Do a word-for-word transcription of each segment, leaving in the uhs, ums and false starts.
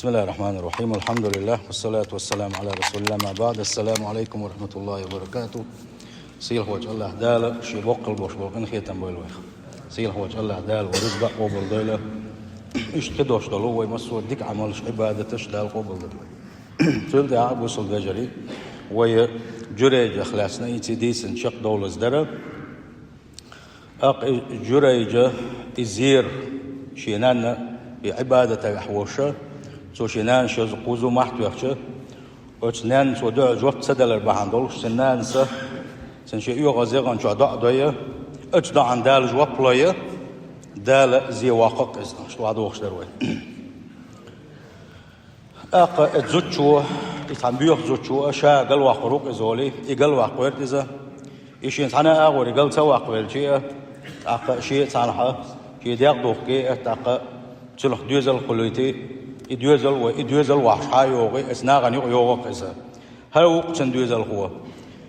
بسم الله الرحمن الرحيم. الحمد لله، والصلاة والسلام على رسول الله، أما بعد. السلام عليكم ورحمة الله وبركاته. Сийлахьчу АллахӀ Дала шен боккъал болуш болу къинхетам бойла вайх. Сийлахьчу АллахӀ Дала вай рузба къобалдойла. Иштта кхидолуш долу вай массо а дика Ӏамалш, Ӏибадаташ Дала къобалдойла. Цул тӀаьхьа, бусалба вежарий, вай Журайжах лаьцна и цӀе дийцина чекхдовлаза дара. ТӀаккха и Журайжа, и зер, шен нанна и Ӏибадатагахь волуш, цо шен нанас шозза кхузза мохь тоьхча, оцу нанна цо дуьхьал жоп ца далар бахьана долуш, цуьнан нанас цуьнан шен оьгӀаз ягӀан чохь доӀа дой, оцу доӀанна Дала жоп лой, Дала зе воккху-кх иза, иштта ван дохуш дара вай. ТӀаккха и зудчо, и цхьана боьха зудчо, ша галваккхур ву-кх иза олий, и галваккха верг иза. И шен цхьана а агӀор и гал ца ваккхавелча а, тӀаккха шен а цхьанхьа, шен дегӀ духкий а, тӀаккха цунах доьзал а кхуллуьйтий, и доьзал а вой, и доьзал а вахьаш хьа а йогӀий, оцу нахана юкъа йогӀу-кх иза. ХӀара ву-кх цуьнан доьзалхо.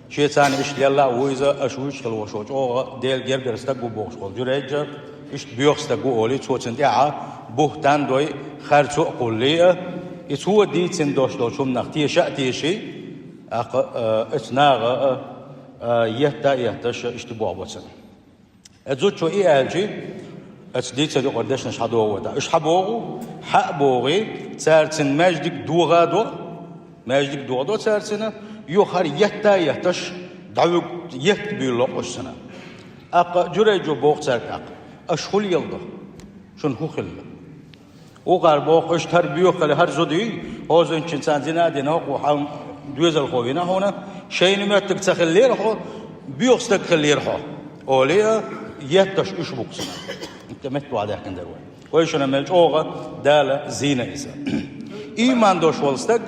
Шен царна иштта лелла а ву иза, аша вуьйцуш хила волуш волчу оьгӀаз Делан гергара стаг ву бохуш волу Журайжа, иштта боьха стаг ву олий, цо цунна тӀехь буьхтан дой, харцо а кхуллий а, и цо дийцина долуш долчу хӀуманах теша а теший, тӀаккха, а, оцу наха а, а, етта а етташ, иштта боху бо цунна. Оцу зудчо и аьлча, оцу дийцар юкъара дешнаш хьадогӀу вай тӀаккха. Уьш хьабогӀу, хьа а богӀий, цара цуьнан маьждиг догӀа а до, маьждиг догӀа а до цара цуьнан, юха хӀара етта а етташ, дӀавуьгу етта буьйлало-кх уьш цуьнан. ТӀаккха Журайжо боху цаьрга тӀаккха: «Аша хӀун леладо? Шуна хӀун хилла?» Вукхара боху: «Иштта хӀара боьха хилла, хӀара зуда юй, хӀозанчийн царна зина а дина, хӀокхо хьалха доьзалхо вина хьуна, шайна моьттург ца хиллера хьо, боьха стаг хиллера хьо», — олий а, етташ уьш бу-кх цуьнан. Иштта метта ван даьккхина дара вай. Вай шуна мел чӀогӀа Дала зийна иза. Ийман долуш волу стаг,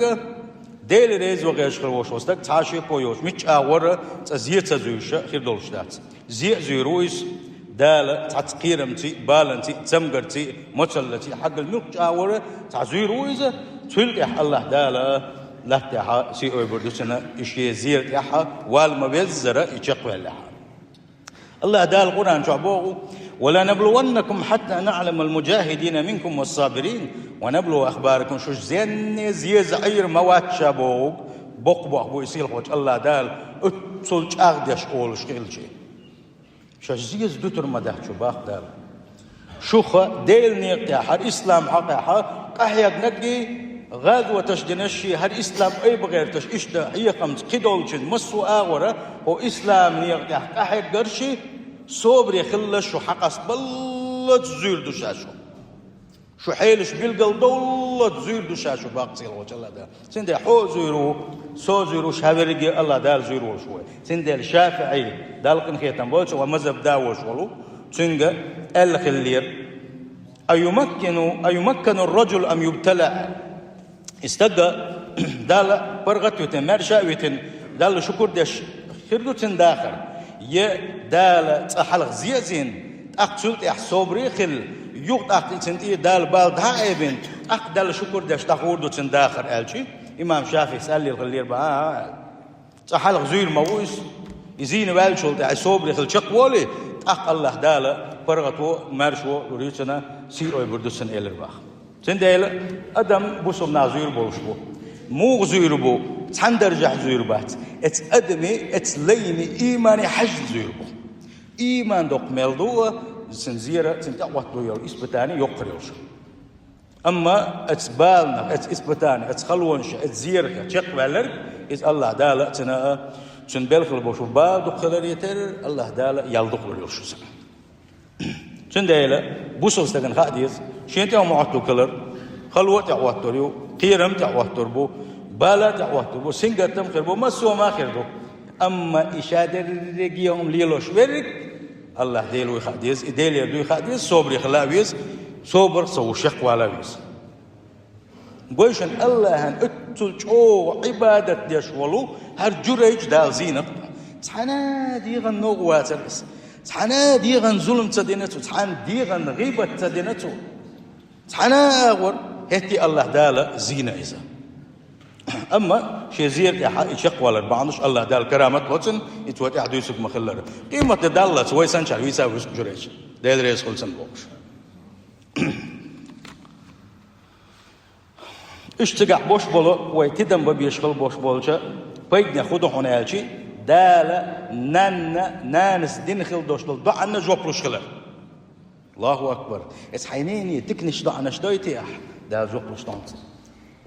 Дела реза ван гӀерташ хила волуш волу стаг, цхьа а шеко йоцуш, мичча агӀор а цкъа зе ца зуьйш хир долуш дац. Зе а зуьйр ву иза, Дала цхьацца кхерамций, баланций, цамгарций, моцаллаций, хьагал муьлххачу агӀор а цхьа зуьйр ву иза, цул тӀаьхьа АллахӀ Дала латтехьа сий ойбур ду цуьнан, и шен зера тӀехьа вала ма-веззара и чекхваьллехьа. АллахӀ Дала Къуръан чохь боху: «ولنبلونكم حتى نعلم المجاهدين منكم والصابرين ونبلو أخباركم». Шуьш зенне зеза Ӏийр ма вац ша боху, боккха боху бу и сийлахьчу АллахӀ Дала, оццул чӀагӀдеш олуш хилча. Шаьш зеза дуьтур ма дац шу, боху Дала. Шух Делан некъа тӀехь, хӀара ислам хьокъехь къахьегнарг, гӀазоташ динарш, хӀара ислам айба гӀерташ, иштта хьехамца, кхидолчун массо а агӀора, хӀо ислам некъа тӀехь къахьегнарш, собаре хилалаш шу, хьакъастабаллалц зуьйр ду ша шу. Шу хьелаш билгалдовллалц зуьйр ду ша шу, боху сийлахьчу АллахӀ Дала. Цундела хьо а зуьйр ву, со а зуьйр ву, ша верриге а АллахӀ Дала зуьйр волуш ву вай. Цундела ШафиӀий, Далла къинхетам бойла цунна, вай мазхӀаб да волуш волу, цуьнга аьлла хиллера: «أيمكن، أيمكن الرجل أم يبتلى؟» И стаг Далла паргӀат а витина, маьрша а витина, Далла шукур деш хир ду цуьнан дахар? Я Дала цкъа хьалха зе а зийна, тӀаккха цул тӀаьхьа собаре а хилла, юха тӀаккха и цуьнан тӀера Дала бала дӀа а айбина, тӀаккха Далла шукур деш дӀахьур ду цуьнан дахар, аьлча, имам ШафиӀийс аьлла хиллера боху: «ХӀан-хӀа, цкъа хьалха зуьйр ма ву иза. И зийна ваьллачул тӀаьхьа собаре хила чекхволий, тӀаккха АллахӀ Дала паргӀато а, маьршо а лур ю цунна, сий ойбур ду цунна», — элира боху. Цундела адам бусалба нах зуьйр болуш бу. Муха зуьйр бу? Цхьана даржехь зуьйр бац. Эцу адамийн, эцу лайнийн ийманийн хьаьжна зуьйр бу. Ийман доккха мел ду а, цуьнан зера, цуьнан тӀе а хӀоттадо йолу испытание йоккхар йолуш. Амма эцу баланах, эцу испытанех, эцу халонех, эцу зерах чекхваьлларг, иза АллахӀ Дала а цуьнан, цуьнан белхал бохуш бала дукха хиларе терра, АллахӀ Дала ял дукха лур йолуш иза. Цундела бусалба стагана хаа деза, шен тӀе хӀума хӀоттор хилар, хало а тӀе хӀоттор ю, кхерам а тӀе хӀоттор бу, бала а тӀе хӀоттор бу, сингаттам а хир бу, массо а ма хир ду. Амма и ша дерриге а хӀума лелош верриг, АллахӀ Дела вуй хаа деза, и Делера дуй хаа деза, собаре хила а веза, собарх ца вуш чекхвала а веза. Гой шуна, АллахӀан оццул чӀогӀа Ӏибадат деш волу хӀара Журайж Дала зийна-кх. Цхьана а дегӀан новкъа вацара иза. Цхьана а дегӀан зулам ца дина цо, цхьана а дегӀан гӀийбат ца дина цо. Цхьана а агӀор хӀетте АллахӀ Дала зийна иза. Амма шен зера тӀехьа и чекхвалар бахьана долуш АллахӀ Дала карамат ло цунна, и цо тӀаьхьа дуьйцург ма-хиллара. Къематде даллалц вай санначарна вийца вуьсу Журайж, Дела реза хуьлда цунна бохуш. Иштта цигахь бош болу вай тидам бан безаш хила бош болчу пайданех хӀун ду хьуна аьлча, Дала нанна, нанас дина хила дош долу доӀанна жоп луш хилар. Аллаху акбар! Эца хьайн нене диканаш доӀанаш дойтий ахь, Дала жоп луш ду хьуна цунна.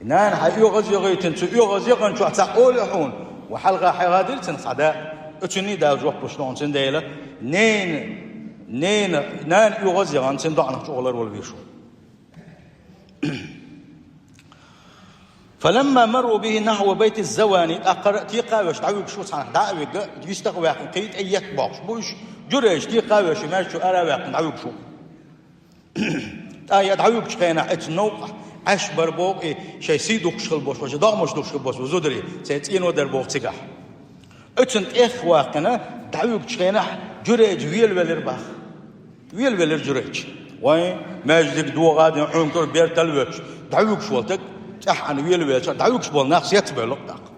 Нана хьайн оьгӀаз яхийтина, цу оьгӀаз яханчохь цхьаъ олий хьуна, ва хьалха хьайгӀа дира цунна хьан да, оцунний Дала жоп луш ду хьуна, цундела нена, нена, нана оьгӀаз яхана цуьнан доӀанах чӀогӀа ларвала веза ву. فلما مروا به نحو بيت الزواني, тӀаккха тӀекхавеш дӀавуьгуш ву цхьанхьа дӀа а вигга, йистах а ваьккхина, кхин тӀе етта бохуш бу уьш, Журайж тӀекхавеш маьждиг чу ара а ваьккхина дӀавуьгуш ву. ТӀаккха дӀавуьгучу хенахь, оцу новкъахь Ӏаш бара боху и шайн сий духкуш хила бош, шайн догӀмаш духкуш хила бош бу зударий, церан цӀено дара боху цигахь. Оцунна тӀехваьккхина, дӀавуьгучу хенахь Журайж велавелира боху. Велавелира Журайж. Вайн маьждиг догӀа а дина, Ӏуьнкар бертал а воьттуш, дӀавуьгуш волу стаг, тӀаьххьана велавелча, дӀавуьгуш болу нах сецбевлла тӀаккха.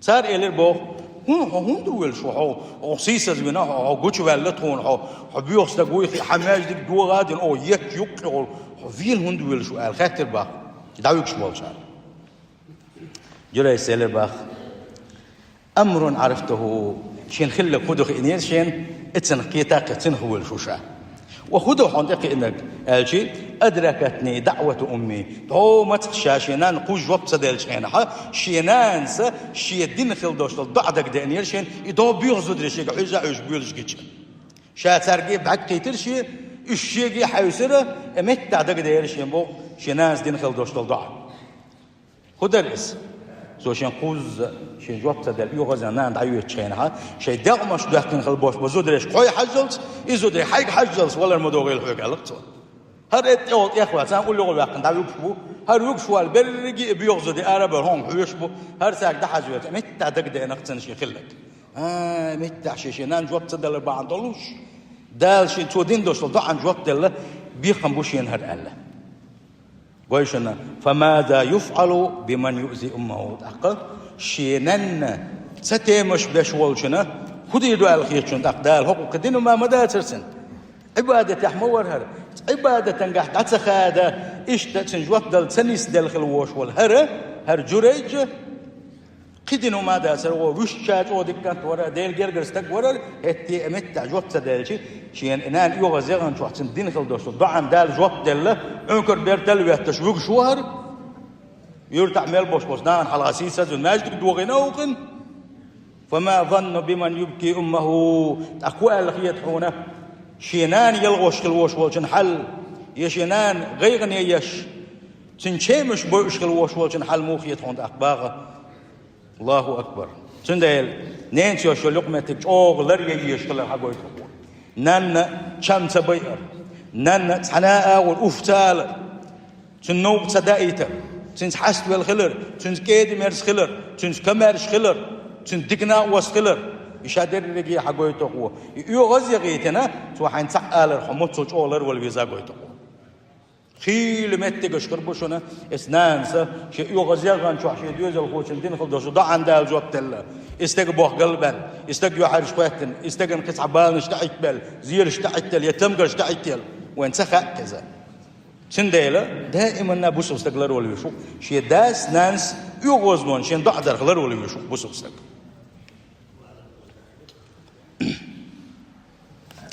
Цара элира боху: «ХӀун, хьо хӀунда ву велаш ву? Хьо, хьо сийсазвина, хьо, хьо гучуваьлла тхуна, хьо, хьо боьха стаг вуй, хьан маьждиг догӀа а дина, хьо етташ юккъе волу, хьо вена хӀунда велаш ву?» — аьлла хаьттира боху дӀавуьгуш болчара. Журайжа элира боху: «أمر عرفته», шена хилларг хӀун ду хиънера шена, оцунах кхета а кхетта, цунах велаш ву ша. «وما هو», хьуна тӀекхиънарг аьлча, «أدركتني دعوة أمي», тхьо мацах ша шен нанна кхузза жоп ца деллачу хенахь, шен нанас шен дина хила долуш долу доӀа дагадеанера шена, и догӀу боьха зударий шега хьуьжа а хьуьжуш боьлуш гича. Ша цаьрга бӀаьрг кхийтира шен, уьш шега а хьаьвсира, и меттахь дагадеара шена боху шен нанас дина хила долуш долу доӀа. ХӀун дара иза? Цо шен кхузза, шен жоп ца делла, оьгӀазъян нана дӀайоьдучу хенахь, шайн дегӀмаш доьхкина хила бош болу зударий кхойкху хьажжалц, и зударий хьайга хьажжалц валар ма догӀийла хьоьга аьлла цо. ХӀара тӀехула тӀехваьлла, царна уллехула ваьккхина дӀавуьгуш ву, хӀара вуьгуш вала берриге а и боьха зуда ара а бара хӀума хьоьжуш бу, хӀара цаьрга дӀахьажа веза, меттахь дагадеана-кх цунна шен хилларг. А, меттахь шен, шен нанна жоп ца далар бахьана долуш, Дала шен цо дина долуш долу доӀанна жоп делла, бекхам бу шена хӀара аьлла. Гой шуна, «فماذا يفعل بمن يؤذي أمه», тӀаккха шен нанна ца темаш беш волчунна хӀун дийр ду аьлла хета шуна тӀаккха Дала, хӀокху кхин дина хӀума ма дацара цуьнан. Ӏибадатехь ма вара хӀара. Ӏибадатангахь дӀа ца хада, иштта цуьнан жоп дала ца нисделла хила вош волу хӀара, хӀара Журайж, кхин дина хӀума дацара, гӀо, вуьшта ша чӀогӀа дика кӀант вара, Делан гергара стаг вара, хӀетте а меттахь жоп ца делча, шена и нана оьгӀаз яханчохь цунна дина хила долуш долу доӀанна Дала жоп делла, Ӏуьнкар бертал а ветташ вуьгуш ву хӀара. Юьртахь мел бош болчу нахана хьалха сийсазвина, маьждиг догӀийна а вукхина. «فما الظن بمن يبكي أمه», тӀаккха хӀун аьлла хета хьуна, шен нана ялхош хила вош волчун хьал, я шен нана гӀайгӀане еш, цуьнан чемаш бойуш хила вош волчун хьал муха хета хьуна тӀаккха боху? Аллаху акбар! Цундела ненан цо йолу юкъаметтиг чӀогӀа лар ян езаш хилар хьагойту хьуна. Нанна чам ца байар, нанна цхьана а агӀор уф ца алар, цуьнан новкъа ца даийтар, цуьнца хьаставелла хилар, цуьнца кӀеда-мерза хилар, цуьнца комаьрша хилар, цуьнца дика накъост хилар. И ша дерриге а хьагойту хьуна. И оьгӀаз яхийтина, цо хьайна цхьаъ алар хьо муьлхха чӀогӀа ларвала веза гойту хьуна. Хийла меттигаш хир бу шуна, эцу нанас шен оьгӀаз яханчохь шен доьзалхочун дина хила долуш доӀанна Дала жоп делла. И стеган бохк галбаьлла, и стаг юьхьӀаьржа хӀоьттина, и стеган кхин цхьа баланаш тӀехӀиттабелла, зераш тӀехӀиттелла я тамгарш тӀехӀиттелла, вайна ца хаьа иза. Цундела даиманна бусалба стаг ларвала везаш ву, шен дас, нанас оьгӀазвахна шен доӀа дарх ларвала везаш ву бусалба стаг.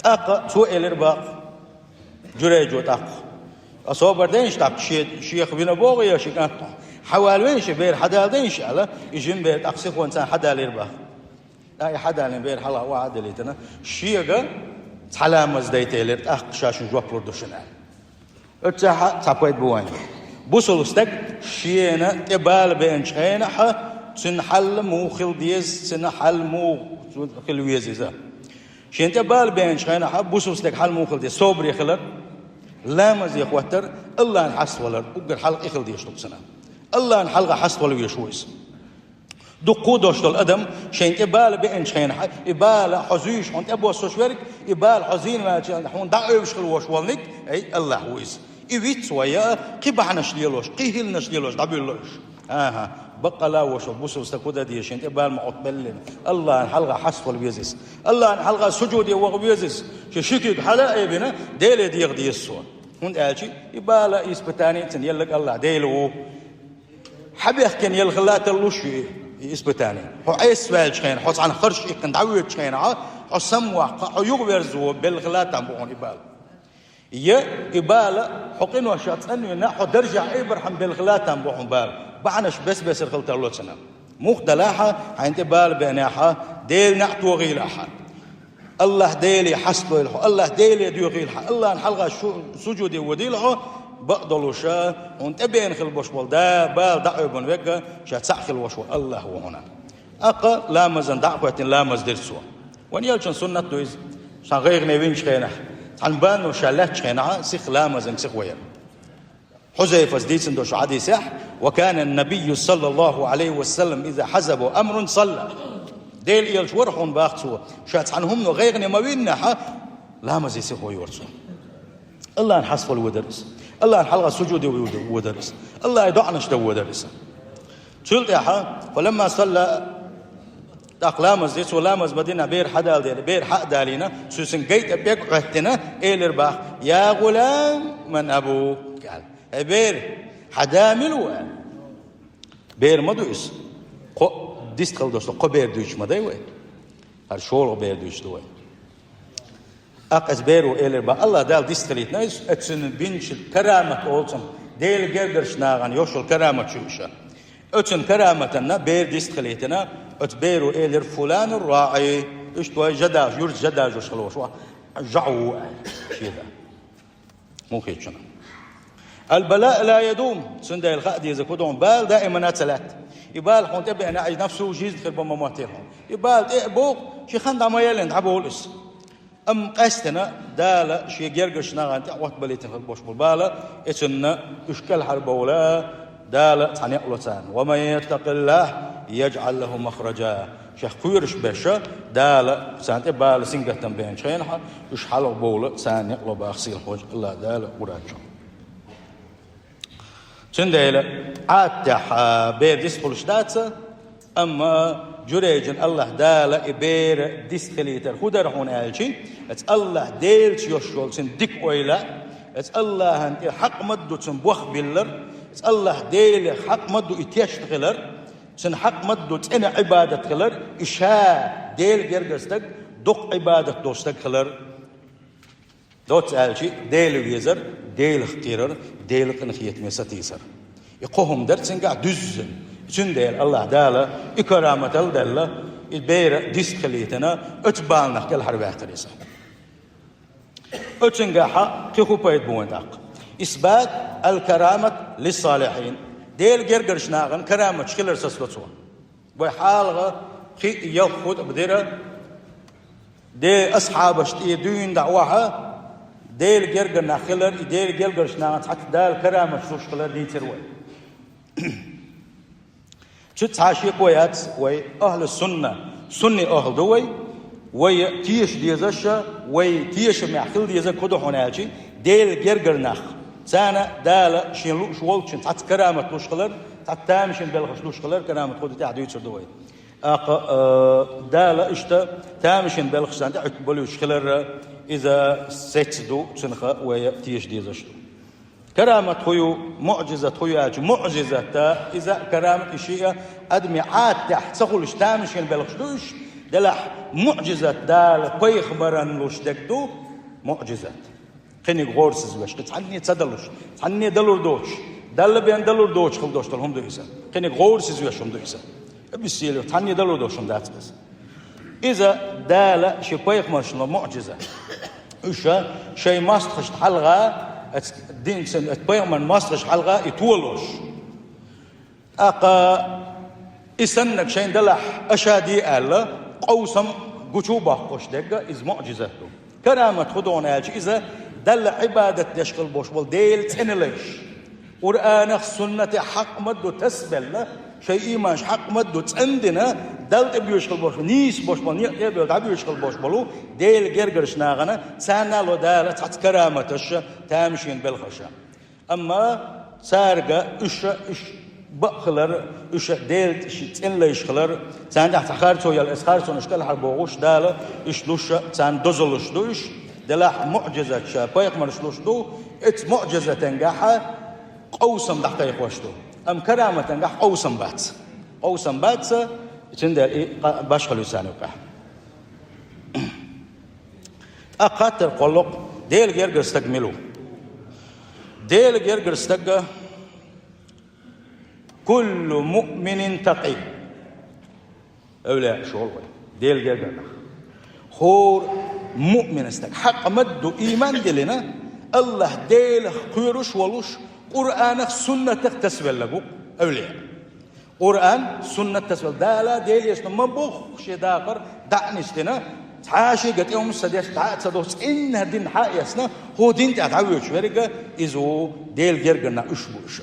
ТӀаккха цо элира боху Журайжо тӀаккха: «Ткъа собар дайша тӀаккха, шен, шех вина боху я ши кӀант? Хьавала вайша, бер хьадала дайша», — аьлла, и жима бер тӀаккха сихонца хьадалийра боху. ТӀаккха и хьадалийна бер хьалха охьа а далийтина, шега цхьа ламаз дайта элира, тӀаккха ша шуна жоп лур ду шуна аьлла. Оццехь цхьа пайда бу вайна. Бусалба стаг шена тӀе бала беанчу хенахь, цуьнан хьал муха хила деза, цуьнан хьал муха хила веза иза. Шена тӀе бала беанчу хенахь, бусалба стаг хьал муха хила деза? Собаре хилар, ламазе хӀоттар, Аллахьан хьаставалар, уггар хьалха и хила дезаш ду цуьнан. Аллахьан хьалха хьаставала везаш ву иза. Дуккха а долуш долу адам шайна тӀе бала беанчу хенахь, и бала хьо зуьйш хьуна тӀе боссуш верг, и бала хьо зийна ваьлча хьуна дӀа а оьвзуш хила вош волниг, ай, Аллахь ву иза. И виц вай а, кхин бахьанаш лелош, кхин хӀилланаш лелош дӀабуьллу уьш. АхӀа, баккъала а вош волу бусалба стаг хӀун дан деза шайна тӀе бала ма Ӏоттабеллина, Аллахьан хьалха хьаставала веза иза. Аллахьан хьалха сужуде ваха веза иза. Шен ши куьг хьала а айбина, Деле деха деза цо. ХӀунда аьлча и бала а, испытание а цуьнан елларг Аллахь Дела ву. Хьабехкина елла хилла тарлуш ю и испытание. Хьо Ӏеса ваьлча хенахь, хьо цхьана харш иккхина дӀавоьдучу хенахь, хьо самаваккха, хьо юхаверзо белла хилла там бу хьуна и бала. Я и бала хьо къиношах цӀанвина, хьо даржехь айбархьама белла хилла там бу хьуна бала. Бахьанаш бес-бесара хила тарло цунна. Муха делахь а, хьайна тӀе бала беанехь а, Делан неӀ тохийла ахьа. АллахӀ-Деле хьастадойла хьо, АллахӀ-Деле доьхийла хьо, АллахӀна хьалха шу-, сужуде водийла хьо, бакъдолуш а, хьуна тӀебеана хила бош болу да, бала дӀаайбина верг а, ша цхьаъ хила вош волу АллахӀ ву хьуна. ТӀаккха ламазан дӀа а хӀоьттина, ламаз дира цо. Вайн элчан суннат ду иза. Цхьана гӀайгӀане винчу хенахь, цхьана банно ша лаьттачу хенахь, сиха ламазан сиха вайра. Хьузайфас дийцина долчу хьадисехь: «Ва кана набийю саллаллаху алейхи ва саллам иза хьазабу амрун салла». Делан элча вара хьуна бах цо, ша цхьана хӀумано гӀайгӀане ма виннехь, ламазе сиха вайора цо. АллахӀна хьаставала водара иза. АллахӀна хьалха сужуде водара иза. АллахӀе доӀанаш дан водара иза. Цул тӀаьхьа, «Фаламма салла», тӀаккха ламаз дира цо, ламаз ма динехь бер хьадала дела, бер хьа а далийна, цуьнан гай тӀе пӀелг а хӀоьттина, элира бах: «Я гӀулам, ман абук?» аьлла. «Хьай бер, хьан да мила ву?» аьлла. Бер ма ду иза. Кхо дистхила долуш, кхо бер дуьйцуш ма дай вай. ХӀара шолгӀа бер дуьйцуш ду вай. ТӀаккха оцу беро элира бах: «АллахӀ Дала дистхилийтина иза, оцу цуьнан бинчу карамат олу цунна, Делан гергарчу нахана йолуш йолу карамат ю иша». Оцу цуьнан караматана бер дистхилийтина, оцу беро элира: «Фуланур раӀи». Иштта вай жа дажош, юьртахь жа дажош хила волуш ву, жаӀу ву аьлла, шен да. Муха хеташ ю? «Ал-балаъ ла ядум», цундела хаа деза хӀун ду хьуна, бала даимана ца лаьтта. И бала хьуна тӀебеана, и нафсу жизнь хир бан ма моттийла хьуна. И бала тӀе а богӀу, шен хан дӀа ма еллина, дӀаболу иза. Амма къаьстина Дала шен гергарчу нахана тӀе а хӀоттабалийтина хила бош болу бала, и цунна уьш кӀелхьарбовла, Дала цхьа некъ ло царна. «Ва ман яттакъиллахӀ яжӀал лахӀу махража». Шех кхоьруш берш, Дала царна тӀе бала, сингаттам беанчу хенахь, уьш хьалха бовла царна некъ ло бах сийлахьчу АллахӀ Дала Къуръан чохь. Цундела Ӏадатехь, а, бер дистхуьлуш дац, амма Журейжан АллахӀ Дала и бер дистхилийтар хӀун дара хьуна аьлча, оцу АллахӀ Делаца йолуш йолу цуьнан дика ойла, оцу АллахӀан тӀе хьакъ ма ду цунна бох биллар, оцу АллахӀ Делах хьакъ ма ду и тешна хилар, цунна хьакъ ма ду цӀена Ӏибадат хилар, и ша Делан гергара стаг, доккха Ӏибадат долу стаг хилар. Доцца аьлча, Дела везар, Делах кхерар, Делан къинхетаме сатийсар. И кхо хӀума дара цуьнгахь дуьззина. Цундела АллахӀ Дала и караматал а делла, и бер дистхилийтина, оцу баланах кӀелхьарваьккхира иза. Оцуьнгахь кхин хӀун пайда бу вайн тӀаккха? Исбат ал-карамат лиссалихьин. Делан гергарчу нахана караматаш хилар сацало цо. Вай хьалха кхин а ялх хутӀба дира, де асхьабаш тӀе дуьйна дӀа охьа, Делан гергара нах хилар, и Делан гергарчу нахана цхьацца Дала караматаш луш хилар дийцира вай. Цу цхьа шеко яц вай, ахӀлу сунна, сунни ахӀл ду вай, вай теша дезаш а, вай тешамехь хила дезарг хӀун ду хьуна аьлча, Делан гергара нах. Царна Дала шен лууш волчун цхьацца карамат луш хилар, цхьацца тамашийна белхаш луш хилар, карамат хӀун ду тӀаьхьа дуьйцур ду вай. ТӀаккха, э, Дала иштта тамашийна белхаш царна тӀе Ӏуьттабалуьйтуш хилар, иза сецца ду, цунах вай теша дезаш ду. Карамат хӀун ю, муӀжизат хӀун ю аьлча, муӀжизат, иза карамат и шиъ а адамийн Ӏадатехь ца хуьлуш тамашийна белхаш ду уьш, делахь муӀжизат Дала пайхамаран луш дерг ду муӀжизат. Кхиниг гӀорасиз веш, кхин цхьанне ца далуш, цхьанне далур доцуш, Далла бен далур доцуш хила дош долу хӀума ду иза. Кхиниг гӀорасиз веш хӀума ду иза. Биссе цхьанне далур доцуш хӀума дац иза. Иза Дала шен пайхамаршна ло муӀжиза. Уьш шайн мостагӀашна хьалха, оцу динцан, оцу пайхамаран мостагӀашна хьалха и толош. ТӀаккха и саннаг шайн далахь аша де аьлла, къовсам гучу а боккхуш дерг а иза муӀжизат ду. Карамат хӀун ду хьуна аьлча, иза Далла Ӏибадат деш хила бош болу Делан цӀена лайш. Къуръанах, суннатех хьакъ ма ду тасабелла, шайн ийманаш хьакъ ма ду цӀандина, Далла тӀе боьжуш хила бош, нийса бош болу, некъа тӀе а бевлла, дӀабоьжуш хила бош болу Делан гергарчу нахана, царна а ло Дала цхьацца караматаш а, тамашийна белхаш а. Амма цаьрга уьш, уьш бакъ хилар, уьш Делан цӀена лайш хилар, царна тӀехь цхьа харцо яла, оцу харцонаш кӀелхьарбохуш Дала уьш луш, царна дозаллаш ду уьш, делахь муӀжизаташ пайхамарша луш ду, оцу муӀжизатенгахь къовсам дӀакхайкхош ду. Амма караматангахь къовсам бац. Къовсам бац, цундела и къа-, башхалла ю царна юкъахь. ТӀаккха хаттар кхоллакх, Дела гергара стаг мила ву? Дела гергара стаг, куллу муъминин такъий. Эвлияаш олу вай, Дела гергара нах. ХӀора муъмина стаг, хьакъ ма-дду, ийман диллина, АллахӀ Делах кхоьруш волуш, Къуръанах, суннатах тасавелларг ву эвлия. Къуръан, суннат тасавелла, Дала, Делан элчано ма-бохху шен дахар дӀа а нисдина, цхьа а шега тӀе хӀумнаш ца деш, дӀа а ца дохуш, цӀинна дин хьа а эцна, хӀокху дин тӀехь дӀавоьдуш верг, иза ву Дела гергара нах, уьш бу уьш.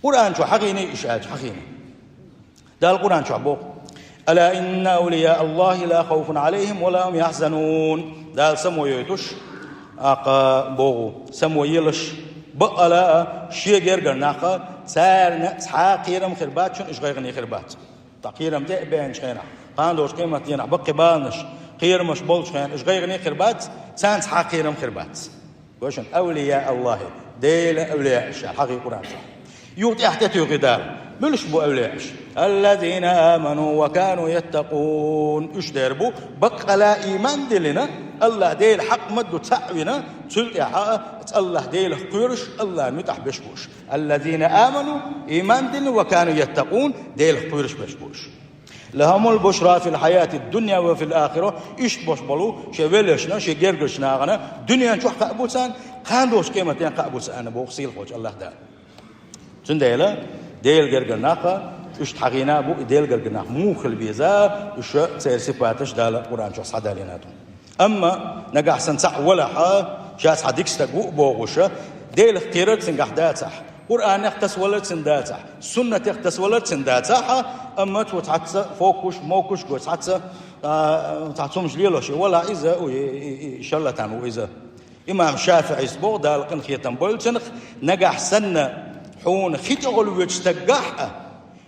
Къуръан чохь хьахийний уьш аьлча, хьахийна. Дала Къуръан чохь боху: «Ала инна авлияа Аллахи ла хавфун алайхим ва ла хум яхзанун». Дала само йойтуш, акха боху, само елаш, бакъала а шен гергара нах, царна цхьа а кхерам хир бац, шуна уьш гӀайгӀане хир бац. Ткъа кхерам тӀе а беанчу хенахь, кхана долчу къематдийнахь баккхий баланаш, кхерамаш болчу хенахь, уьш гӀайгӀане хир бац, царна цхьа а кхерам хир бац. Вешан, авлияа Аллахи, Делан авлияаш аьлла хьахий Къуръан чохь. Юха тӀаьхьа тӀетуьйхи Дала. Муьлш бу авлияаш? Аллазина аману ва кану яттакъун. Уьш дер бу, баккъала а ийман диллина, АллахӀ Дела хьакъ ма-дду цхьаъ вина, цул тӀаьхьа а АллахӀ Делах кхоьруш, АллахӀан муьтӀахь беш бу уьш. Аллазина аману, ийман диллина, ва кану яттакъун, Делах кхоьруш беш бу уьш. Лахумул бушра фил хьаятид дунья ва фил ахира, иштта болуш болу шен веллачунна, шен гергарчу нахана, дуьнен чохь кхаъ бу царна, кхана долчу къематдийнахь кхаъ бу царна, боху сийлахьчу АллахӀ Дала. Цундела Делан гергара нах, уьш тхьахийна а бу, и Делан гергара нах муха хила беза, уьш церан сипаташ Дала Къуръан чохь схьадалийна ду. Амма нагахь санна цхьаъ валахь, ша цхьа дика стаг ву а бохуш, Делах кхерар цуьнгахь дацахь, Къуръанах тасавалар цуьнан дацахь, суннатех тасавалар цуьнан дацахь, амма цо цхьацца фокуш, мокуш гой, цхьацца, а, цхьа цумаш лелош и валахь, иза, уй, и, и, и шарлатан ву иза. Имам ШафиӀис боху, Дала къинхетам бойла цунах, нагахь санна хьуна хи тӀехула воьдучу стаггахь а,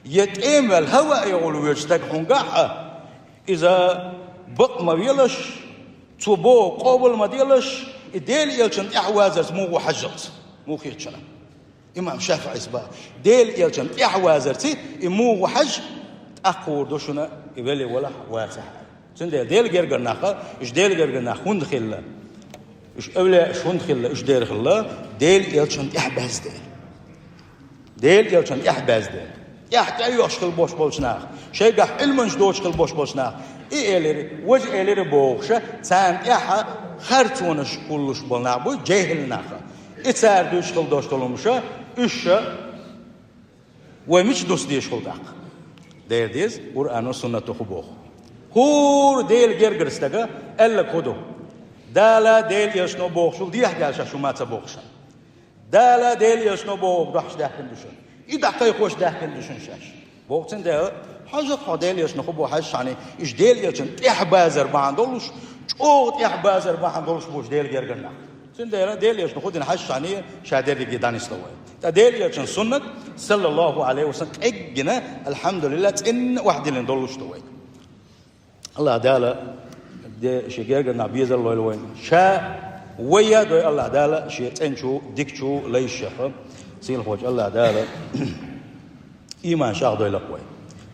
я тӀемаваьлла хӀаваъ тӀехула воьдучу стаг хьунгахь а, иза бакъ ма велаш, цо боху къобал ма делаш, и Делан элчанна тӀаьхьавазарца муха ву хьажжалц, муха хеташ ву. Имам ШафиӀис боху, Делан элчанна тӀаьхьавазарца и муха ву хьажа, тӀаккха хуур ду шуна и велла валахь, вацахь аьлла. Цундела Делан гергара нах, уьш Делан гергара нах хӀунда хилла? Уьш эвлияаш хӀунда хилла? Уьш дера хилла, Делан элчанна тӀаьхьабаьзна дела. Делан элчанна тӀаьхьабаьзна дела. ТӀаьхьа тӀеоьхуш хила бош болчу наха, шайгахь Ӏилманаш доцуш хила бош болчу наха, и элира, важа элира бохуш, царна тӀаьхьа харцонаш кхуллуш болу нах бу, жехӀил нах. И цара дуьйцуш хила дош долу хӀумаш, уьш вай мича дуста дезаш хуьлу тӀаккха? Дера деза, Къуръано, суннато хӀун боху. ХӀора Делан гергара стага аьлларг хӀун ду? Дала, Делан элчано бохучул дехьа даьлла шаьш хӀума ца боху шуна. Дала, Делан элчано бохург дохьуш даьккхина ду шуна. И дӀакхайкхош даьккхина ду шуна шаьш. Боху цундела, хьажа хьо Делан элчано хӀун боху хьажа шуна, уьш Делан элчанна тӀаьхьабазар бахьана долуш, чӀогӀа тӀаьхьабазар бахьана долуш бу уьш Делан гергара нах. Цундела Делан элчано хӀун дина хьажа шуна, ша дерриге дӀанисло вай. Ткъа Делан элчан суннат, саллаллаху алейхи ва саллям, къеггина, алхьамдулиллах, цӀенна охьадиллина долуш ду вай. АллахӀ Дала де шен гергара нах безар лойла вайна. Ша вай а дой АллахӀ Дала шен цӀеначу, дикачу лайшех. Сийлахьчу АллахӀ Дала ийман шахдойла-кх вай.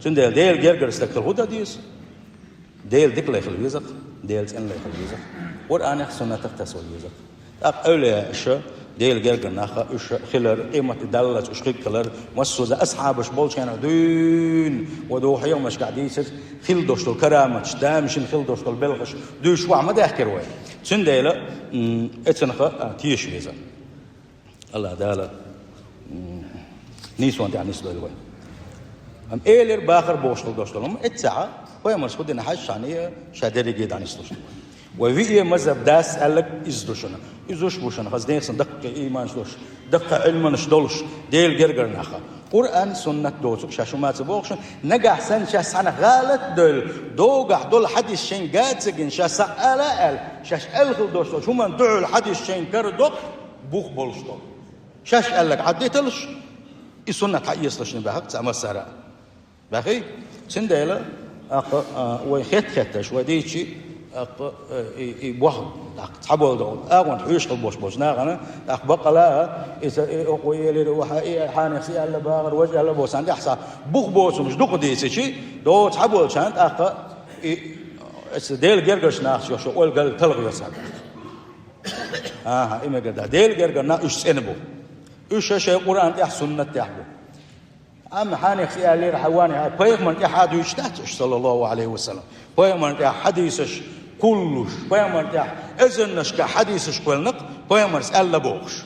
Цундела Делан гергара стаг хила хӀун дан деза? Делан дика лай хила веза-кх, Делан цӀена лай хила веза-кх, Къуръанах, суннатах тасавала веза-кх. ТӀаккха эвлияаш, Делан гергара нах, уьш хилар, къематде даллалц уьш хирг хилар, массо а дан асхьабаш болчу хенахь дуьйна, вай догӀу хьехамашкахь дийцира, хила долуш долу караматаш, тамашийна хила долуш долу белхаш дуьйцуш охьа ма даьхкира вай. Цундела, м, эцунах а теша веза. АллахӀ Дала, м, нийсонан тӀехь нисдойла вай. Амма элира, бахара бохуш хила долуш долу хӀума, эццахь, пайхамарс хӀун дина хьажа шуна, ша дерриге дӀанислуш ду вай. Вай виъе мазхӀаб дац аьлларг иза ду шуна. Иза уьш бу шуна хаза нехан даккхий ийманаш долуш, даккхий Ӏилманаш долуш, Делан гергара нах. Къуръан, суннат доцург шаьш хӀума ца боху шуна, нагахь санна шаьш цхьаьна гӀалат а девлла, догахь долу хьадис шайна га а ца гина, ша схьа ала а аьлла, шаьш аьлла хила долуш долчу хӀуманна дуьхьал хьадис шайна карадоккху, бух болуш долу. Шаьш аьлларг хьаддиталаш, и суннат хьаэцалаш баьхна цхьа массара а. Баьхий? Цундела, аккха, а, вай хетта-хетташ, вай дийцчи, ТӀаккха, э, и, и боху, тӀаккха цхьаболу догӀу. Агонта хьоьжуш хила болуш болчу нахана, тӀаккха баккъала, иза, и, окхо элира, ваха, и, хьанехс и аьлла бахара, важа аьлла боху, сан тӀехь сан бух боцурш дукха дийцичи, догӀу цхьаболчарна, тӀаккха, и, иза Делан гергарчу нахаца йо шо ойла гал талха йо сан тӀаккха. Аха, и мегар дац. Делан гергара нах уьш цӀена бу. Уьш шайн Къуръан тӀехь, суннат тӀехь бу. Амма хьанехс и аьллера, хьан ванехь, пайхамарна тӀехь а дуьйцуш дац уьш, саллаллаху алейхи ва саллам. Пайхамарна тӀехь хьадисаш кхуллуш, пайхамарна тӀехь эзарнашка хьадисаш кхоьллинарг, пайхамарс аьлла бохуш.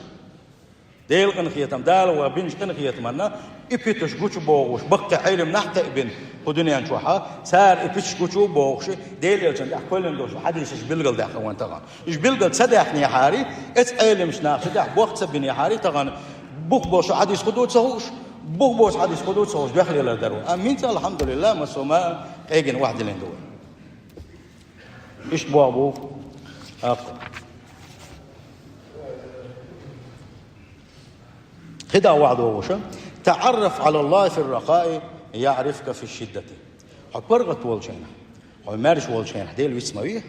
Делан къинхетам, Дала ван бинчу къинхетаманна, и питанаш гучу богӀуш, баккхий Ӏелам нах кхиъ бина кху дуьнен чохьа, цара и питанаш гучу богӀуш, Делан элчанна тӀехь кхоьллина долуш хьадисаш билгалдаьккхина вайн тахана. Уьш билгал ца даьккхинехьара, эцу Ӏеламчу нахаца тӀехь бох ца бинехьара, тахана бух болуш хьадис хӀун ду ца хууш, бух боцу хьадис хӀун ду ца хууш, дуьхьал лелар дара вай. Амма хӀинца, алхьамдулиллахӀ, массо а ма къегина вахь дилина ду вай. Иштта боху бу. ТӀаккха. КхидӀа вахь догӀуша: «ТаӀарраф Ӏала АллахӀи фи ррахаи, яӀрифка фи шиддати». Хьо паргӀат волчу хенахь, хьо маьрша волчу хенахь Дела виц ма ве.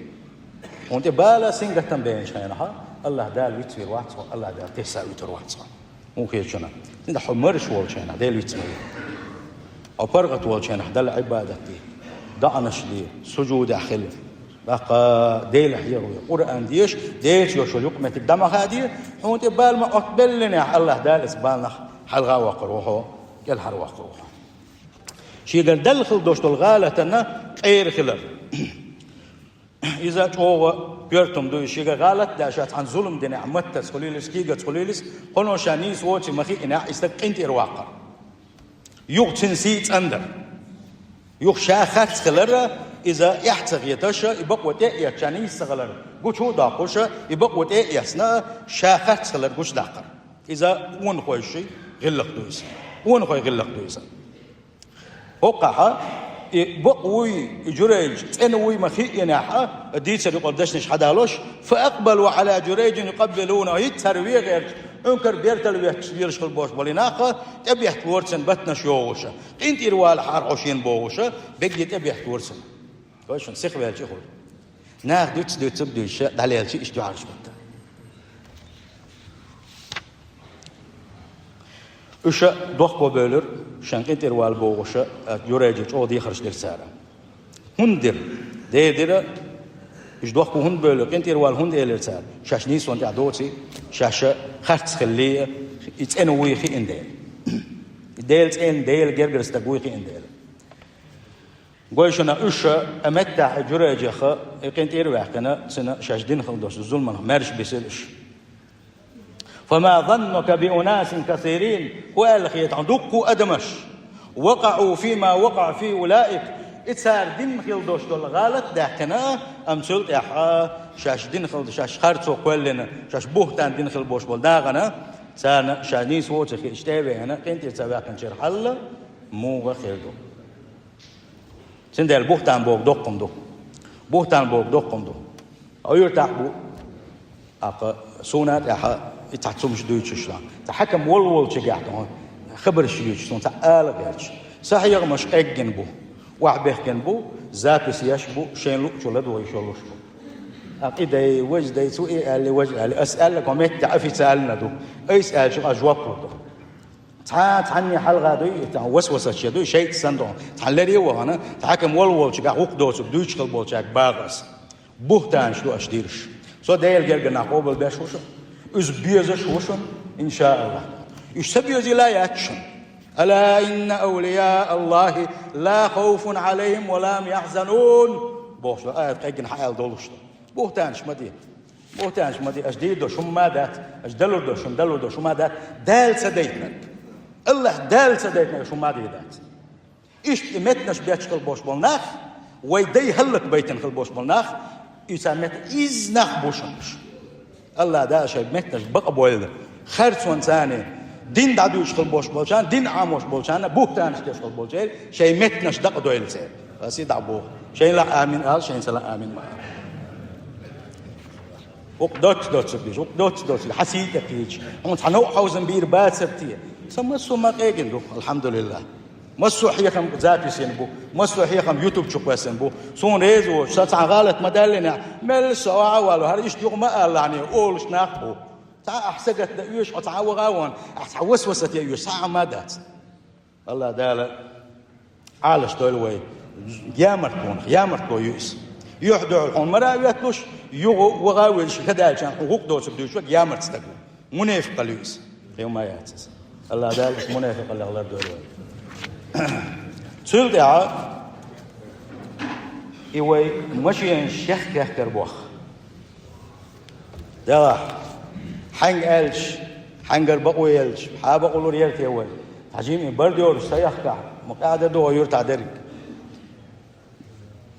Хьуна тӀе бала, сингаттам беанчу хенахь, АллахӀ Дала вицвийр вац хьо, АллахӀ Дала тесса а вуьтур вац хьо. ХӀун хеташ шуна? Цундела хьо маьрша волчу хенахь Дела виц ма ве. Хьо паргӀат волчу хенахь Далла Ӏибадат де, доӀанаш де, сужудехь хила. ТӀаккха Дела хьехаве, Къуръан деша, Делаца йолуш йолу юкъаметтиг дӀа ма хаде, хьуна тӀе бала ма Ӏоттабеллинехь, АллахӀ Дала иза баланах хьалха а воккхур ву хьо, кӀелхьара воккхур ву хьо. Шегара даьлла хила долуш долу гӀалатана къера хилар. Иза чӀогӀа коьрта хӀума ду, иза шегара гӀалат а даьлла, ша цхьана зулам динехь, маттаца хуьлийла иза, кийгаца хуьлийла иза, кхуьнан ша нийса воций ма хиъинехь, и стаг къинтӀера ваккхар. Юха цуьнан сий цӀандар. Юха ша харц хилар, иза эхь ца хеташ, и бакъо тӀе а эцна, ша нийса ца хилар гучу а доккхуш, и бакъо тӀе а эцна, ша харц хилар гучудаккхар. Иза къонахойши гӀиллакх ду иза. Къонахой гӀиллакх ду иза. ХӀокхахьа, и бакъ вуй, и Журайж цӀена вуй ма хиъинехь, дийцар юкъара дешнаш хьадалош, «фа акъбалу Ӏала Журайжин юкъаббилуна», хӀинца цара вен гӀерташ, уьнкар бертал ветташ лелаш хила бош болу нах, тӀебехк лорцан батнаш йогӀуша, къинтӀера валахьара хьо шена бохуша, бегге тӀебехк лорцан. Вай шуна сиха ваьлча хуьлу. Наха дуьццу-дуьццург дуьйша, дӀалелча иштта дуьхьалш бутта. Уьша дохко бевлира, шайн къинтӀера вала бохуша, Журайжа чӀогӀа дехарш дира цара. ХӀунда дира? Дера дира, уьш дохко хӀунда бевлира, къинтӀера вала хӀунда элира цара? Шаьш нийсонан тӀехь доций, шаьш харц хилли, и цӀена вуй хиъна дела. И Дела цӀена, Дела гергара стаг вуй хиъна дела. Гой шуна, уьш а меттахь и Журайжеха, и къинтӀера а ваьккхина, цуьнан шаьш дина хила долчу зуламах маьрша бисира уьш. «Фама заннука би унасин касирин», хӀун аьлла хета хьуна, дуккха адамаш, «вакъаӀу фима вакъаӀа фи улаик», и цара дина хила долуш долу гӀалат а даьккхина, амма цул тӀаьхьа шаьш дина хила, шаьш харцо кхоьллина, шаьш бухтан дина хила болуш болу нахана, царна ша нийса воций хиъча тӀе а веана, къинтӀера ца ваьккхинчеран хьал муха хир ду. Цундела бухтан бохург доккха хӀума ду. Бухтан бохург доккха хӀума ду. Ткъа юьртахь бу, аккха, суна а тӀехь и цхьа цумаш дуьйцуш дан. Цхьа хьаькам волволчигахь дан хабарш юьйцуш, суна цхьа ала гӀерташ. Сан хьехамаш къеггина бу, охьабехкина бу, запись еш бу, шайн луъучу ладогӀа йиш йолуш бу. Аккха и дай, важа дай, цу и аьлли, важа аьлли. Ас аьлла, кху меттехь официально ду. Айса аьлча, ас жоп лур ду. Цхьа, цхьанне хьалха дуй, и тахьа васвасаче дуй, шайтӀа санна ду. Цхьана лере а вахана, цхьа хьаькам волволчигахь гӀуллакх доцург дуьйцуш хила болчаьрга баха ас. Бухтанаш ду аша дирш. Со Делан гергара нах къобалбеш ву шуна. Иза безаш ву шуна, иншааллахӀ. Уьш ца безийла а яц шуна. «Ала инна авлияа Аллахи ла хавфун Ӏалайхим ва ла хум яхьзанун», бохуш ду, аят кхайгина хьааьлла долуш ду. Бухтанаш ма де. Бухтанаш ма де, аша дийр долуш хӀумма а дац, аша далур долуш хӀумма, далур долуш хӀумма а дац, Дала ца дайтинарг. АллахӀ Дала ца дайтинарг аша хӀумма а дийр дац. Иштта и меттанаш бетташ хила болуш болу нах, вай дай хӀаллакбайтина хила болуш болу нах, и цхьа метта иза нах бу шуна уьш. АллахӀ Дала шайн меттанаш бакъ а бойла. Харцонца царна дин дӀадуьйцуш хила болуш болчарна, дин Ӏамош болчарна, бухтанаш деш хила болчеран шайн меттанаш дакъа дойла церан. Аса и дӀа боху. Шайн лаахь амин ала, шайн ца лаахь амин ма ала. Укх доццу доцург деш, укх доццу доцург, хьан сий тӀе кхийча. Хьуна цхьа новкъа хьовзам бийр бацар те? Сан массо а ма къегина ду, алхьамдулиллахӀ. Массо а хьехам записен бу, массо а хьехам ютуб чу кхоьссина бу. Суна реза воцуш, сан цхьа гӀалат ма даьллинехь, меллаша со охьа а валло, хӀара иштта юха ма алалахь, олуш нах а бу. Цхьа ахь сагатдан оьшу, хьо цхьа а ваха а вон, ахь цхьа васвасат ян оьшу, цхьа а хӀума а дац. Аллах Дала Ӏалаш дойла вай. Ямартлонах, ямартло ю иза. Юьхь-дуьхьал хьуна мара а ветталуш, юха ваха а везаш, хӀадаьллачарна хьуна гӀуллакх доцург дуьйцург ямарт стаг ву. Мунепикъал ю иза. Кхин ма яц иза. Аллах Дала иза мунепикъаллех лардойла вай. Цул тӀаьхьа и вай машенаш шех кехкар боху. Делахь, хьаьнга аьлча, хьаьнгара бакъо елча, хьан бакъо лур яра те вай? Цхьа жимма и бар доьраш ца яхкахь, ма къаьхьа дан ду хьо юьртахь дерриг.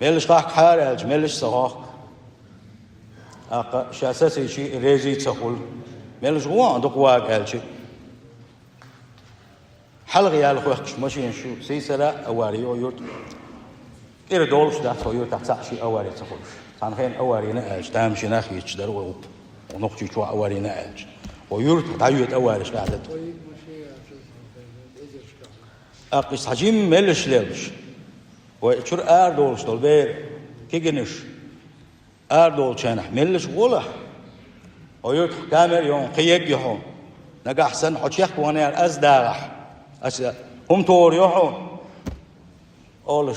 Меллаша хахкахьара аьлча, меллаша ца хохку. ТӀаккха ша сацийча а реза а ца хуьлу. Меллаша гӀо а дукха вага аьлча а. Хьалха яьлла хоьхкуш машенаш ю, сийсара а авари ю юрт. КӀира долуш дац хьо юртахь цхьаъ ши авари ца хуьлуш. Цхьана хенахь аварина аьлча, тамашийна а хийцаш дара вай гӀуллакх. Нохчийчохь аварина аьлча. Хьо юртахь дӀайоьду авариш къаьхьа дан. ТӀаккха иштта цхьа жимма меллаша лелаш. Вай чуьра арадолуш долу бер, кегийнаш. Арадолучу хенахь меллаша гӀолахь. Хьо юьртахь камера ю хьуна, кхин ерг ю хьуна. Нагахь санна хьо чекх ваханера ас дагӀахь, аса хӀума тохар ю хьуна олуш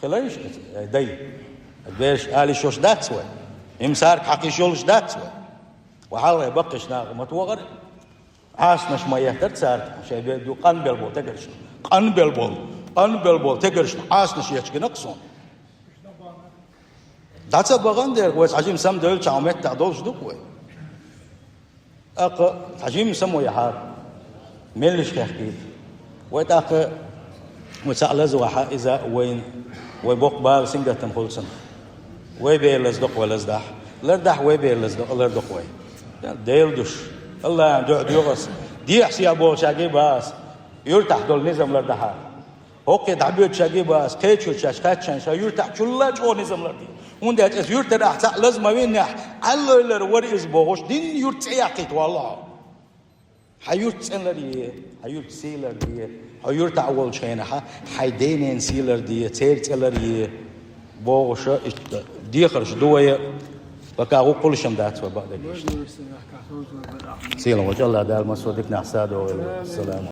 хиларий шу, ай дай? Бераш ала йиш йолуш дац вай? Имсарг хьакха йиш йолуш дац вай? Ва хьалхе баккхийчу наха ма тохара. Ӏасанаш ма еттара цара, шайн бен ду къанбелла болу тегаршна. Къанбелла болу, къанбелла болу тегаршна Ӏасанаш етташ гина-кх суна. ДӀа ца бахана дера, вай цхьа жимма самадевлчахь меттахь долуш ду-кх вай. ТӀаккха цхьа жимма само яхьара, меллаша хехкийта. Вай тӀаккха, вай цхьаъ лазавахь, иза вайна, вай боккха бала сингаттам хуьлу цунах. Вай бер лазадо-кх вай лаздахь, лардахь вай бер лазадо-кх, лардо-кх вай. Делан дуьхьа, Аллахьан дуьхьа доьху ас, дехьа-сехьа болчаьрга а боху ас, юьртахь долу низам лардахьара. ХӀокхе дӀабоьдучаьрга а боху ас, кхечуьра шаьш кхаьчча, шайн юьртахь чулла а чӀогӀа низам ларде. ХӀунда аьлча аса юьртара ахь цхьаъ лаза ма винехь, Ӏаллойла вара иза бохуш, динан юьрт цӀе яккхийта валло хьо. Хьан юьрт цӀе ларъе, хьан юьрт сий ларде, хьо юьртахь волчу хенахь, хьайн ден-ненан сий ларде, церан цӀе ларъе бохуш, иштта дехарш ду вай, бака гӀуллакхаш-м дац вай бакъдерг иштта. Сийлахь волчу Аллах Дала массо а диканах садо вай. Салам.